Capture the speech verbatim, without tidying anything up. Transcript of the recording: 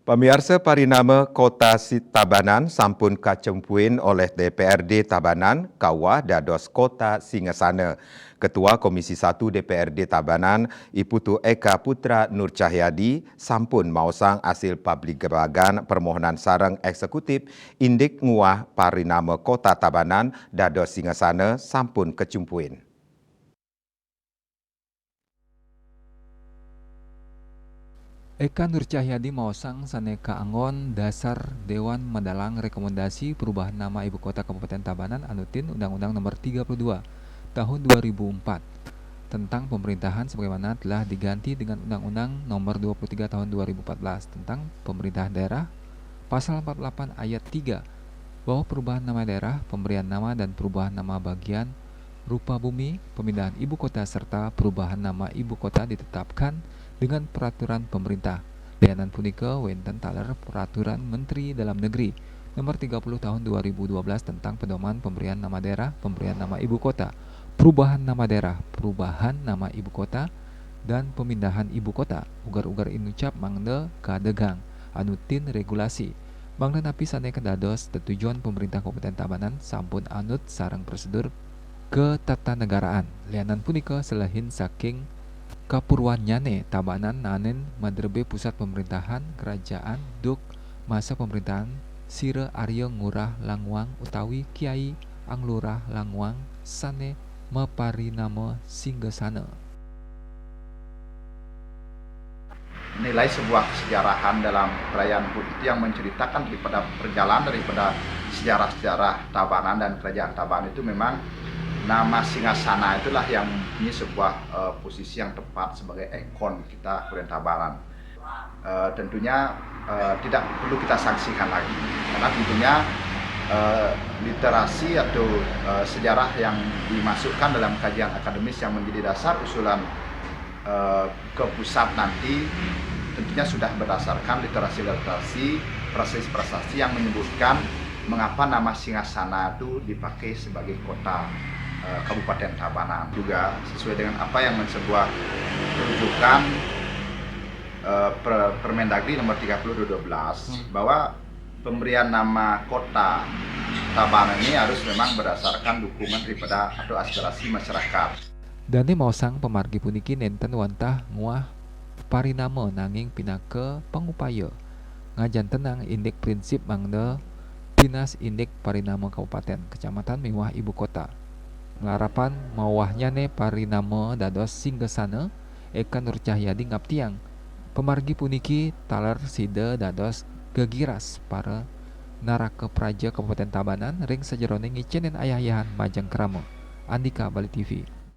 Pamiarsa, parinama Kota Si-, Tabanan sampun kacempuin oleh D P R D Tabanan kawah dados Kota Singasana. Ketua Komisi satu D P R D Tabanan, I Putu Eka Putra Nur Cahyadi, sampun maosang asil pabligbagan permohonan sareng eksekutif indik nguwah parinama Kota Tabanan dados Singasana sampun kacempuin. Eka Nur Cahyadi maosang sane kaanggon dasar Dewan Madalang rekomendasi perubahan nama Ibu Kota Kabupaten Tabanan anutin Undang-Undang Nomor tiga puluh dua Tahun dua ribu empat tentang pemerintahan, sebagaimana telah diganti dengan Undang-Undang Nomor dua puluh tiga Tahun dua ribu empat belas tentang pemerintahan daerah, Pasal empat puluh delapan Ayat tiga, bahwa perubahan nama daerah, pemberian nama dan perubahan nama bagian rupa bumi, pemindahan ibu kota, serta perubahan nama ibu kota ditetapkan dengan peraturan pemerintah. Lianan punika wenten taler Peraturan Menteri Dalam Negeri Nomor tiga puluh Tahun dua ribu dua belas tentang pedoman pemberian nama daerah, pemberian nama ibu kota, perubahan nama daerah, perubahan nama ibu kota, dan pemindahan ibu kota. Uger-uger inucap mangda kadegang anutin regulasi. Mangda napi sane kadados tetujon pemerintah Kabupaten Tabanan sampun anut sareng prosedur ketatanegaraan. Lianan punika, selehin saking kapurwannyane, Tabanan naenin madrebe pusat pemerintahan kerajaan duk masa pemerintahan Sira Arya Ngurah Languang utawi Kiai Anglurah Languang sane maparinama Singgasana. Nilai sebuah kesejarahan dalam perayaan hut itu yang menceritakan daripada perjalanan daripada sejarah-sejarah Tabanan dan kerajaan Tabanan itu memang nama Singgasana itulah yang mempunyai sebuah, eh, posisi yang tepat sebagai ikon kita Kabupaten Tabanan. Eh, tentunya, eh, tidak perlu kita saksikan lagi karena tentunya, eh, literasi atau, eh, sejarah yang dimasukkan dalam kajian akademis yang menjadi dasar usulan, eh, ke pusat nanti tentunya sudah berdasarkan literasi-literasi, prasasti-prasasti yang menyebutkan mengapa nama Singgasana itu dipakai sebagai kota, eh, Kabupaten Tabanan. Juga sesuai dengan apa yang sebuah rujukan, eh, per-, Permendagri nomor tiga puluh dua belas, hmm, bahwa pemberian nama kota Tabanan ini harus memang berdasarkan dukungan daripada atau aspirasi masyarakat. Dane maosang pamargi puniki nenten wantah nguah parinama nanging pinaka pangupaya ngajantenang indik prinsip mangda tinas indik parinama kabupaten, kecamatan miwah ibu kota. Malarapan mauwahnyane parinama dados Singgasana, Eka Nur Cahyadi ngaptiang, pamargi puniki taler sida dados gegiras para naraka praja Kabupaten Tabanan ring sajeroning ngicenin ayah-ayahan majeng krama. Andika, Bali T V.